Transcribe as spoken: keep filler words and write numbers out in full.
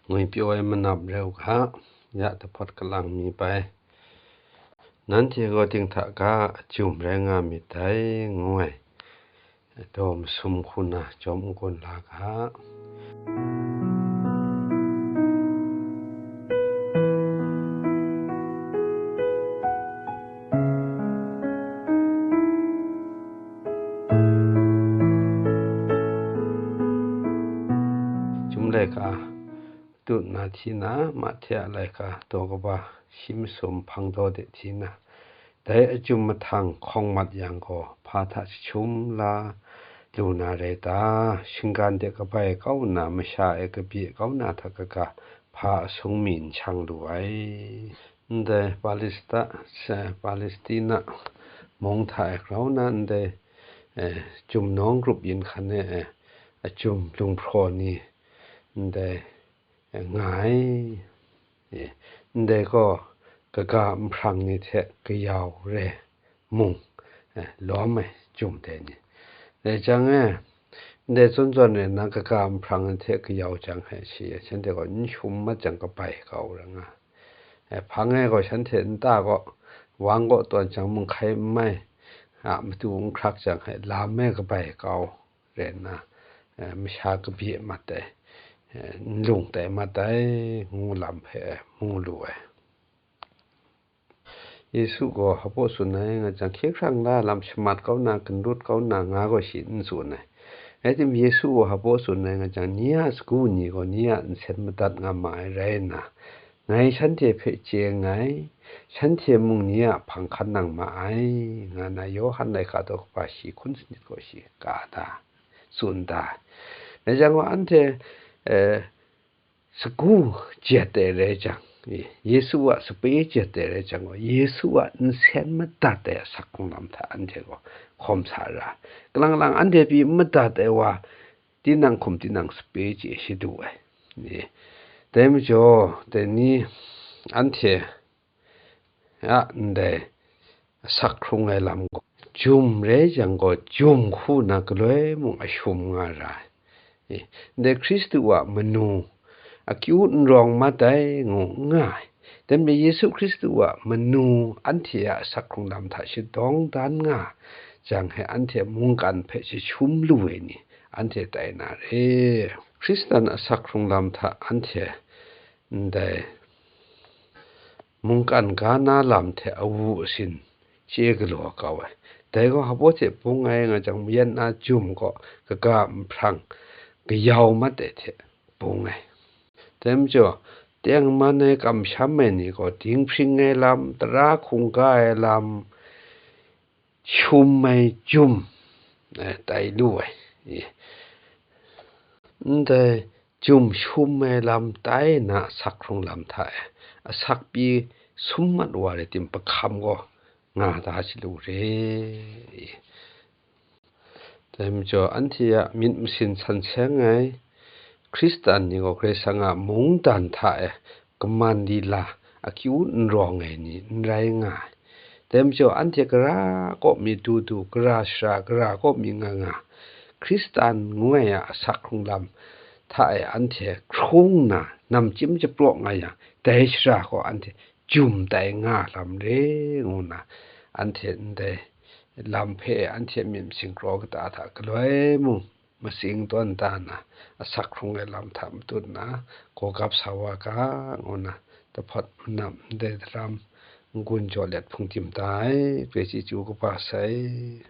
Ngwi pyaw ai manap rau ga, ya dahpawt kalang mi bai. Nanhte gaw dinghta ga a jum rai nga myit dai, ngu ai. Daw masum hku na jawm n-gun la ga. Jum laika tut na hti na, Mahte a laika daw kaba shi masum hpang daw de hti na, dai a jum mahtang hkawng mat yang gaw, hpa hta jahtum la lu na rai ta? Shinggan de kabai kau nna, masha e kabye kau na hta kaga, hpa a sung mi n shang lu ai. Ndai Palestina, Palestina mung hta e grau na ndai, eh, jum nawng grup yin hkan e, eh, a jum lunghpraw ni ndai, eh, nga ai. Eh, ndai gaw kaga nhprang ni hte kayau re mung, eh, lawm ai jum dai ni. Dai jang e, ndai zawn zawn e nang kaga nhprang ni hte kayau jang hpe shi, shanhte gaw n shum mat jang kabai kau ra nga. Eh, hpang e gaw shanhte nta gaw, wang gaw tawn jang mung hkai n mai, a matu n hkrak jang hpe lam e kabai kau rai nna, eh, masha kabye mat ai, eh, n lung tai mat ai, ngu lam hpe mu lu ai. Yesu gaw hpaw tsun ai nga jang, hkye hkrang la lam shamat kau na, gun lut kau na nga gaw shi n tsun ai. Rai tim, Yesu gaw hpaw tsun ai nga jang, ni a sagu ni gaw ni a nsen madat nga ma ai rai nna, ngai shanhte hpe chye nngai, shanhte mung ni a hpang hkan nang ma ai, nga na Yawhan laika daw kaba shi hkun sanit gaw shi ka da, tsun da. Dai jang gaw anhte, eh, sagu jet ai rai jang, Yesu a sape jet ai rai jang gaw, Yesu a nsen madat ai asak hkrung lam hta anhte gaw hkawm sa ra. Kalang lang anhte pyi n madat ai wa, tinang hkum tinang sape chye shadu ai. Dai majaw, dai ni anhte a ndai asak hkrung ai lam gaw, jum rai jang gaw, jum hku na galoi mung a shum nga ra ai. Ndai Hkristu a manu akyu n rawng mat ai, ngu n nga ai. Dai majaw Yesu Hkristu a manu anhte a asak hkrung lam hta shadawng dan nga jang he, anhte mungkan hpe jahtum lu ai ni anhte tai na re. Hkristan asak hkrung lam hta anhte ndai mungkan ga na lam hte awu asin chye galaw kau ai. Dai gaw hpaw hte bung ai nga jang, mayan na jum gaw kaga nhprang kayau mat ai hte bung ai. Dai majaw, tengman ai kamsham ai ni gaw dinghpring ai lam, tara hkungga ai lam, shum ai jum, eh, tai lu ai. Ndai jum shum ai lam tai na asak hkrung lam hta e, asak pyi sum mat wa rai tim, pahkam gaw nga da shi lu re. Dai majaw, anhte a myit masin san seng ai Hkristan ni gaw Karai Kasang a mungdan hta e kaman lila akyu n rawng ai ni n rai nga ai. Dai majaw, anhte gara kaw mi du du, gara shara gara kaw mi nga nga, Hkristan ngu ai a asak hkrung lam hta e anhte hkrung nna namchyim japraw nga yang, dai shara gaw anhte jum tai nga lam re, ngu nna anhte ndai lam hpe anhte myit masin kraw kata hta galoi mung matsing tawn da nna, asak hkrung ai lam hta matut nna, gawgap sa wa ga, ngu nna, dahpawt manam ndai daram n-gun jaw let hpung tim da ai, Karai chyeju kaba sai.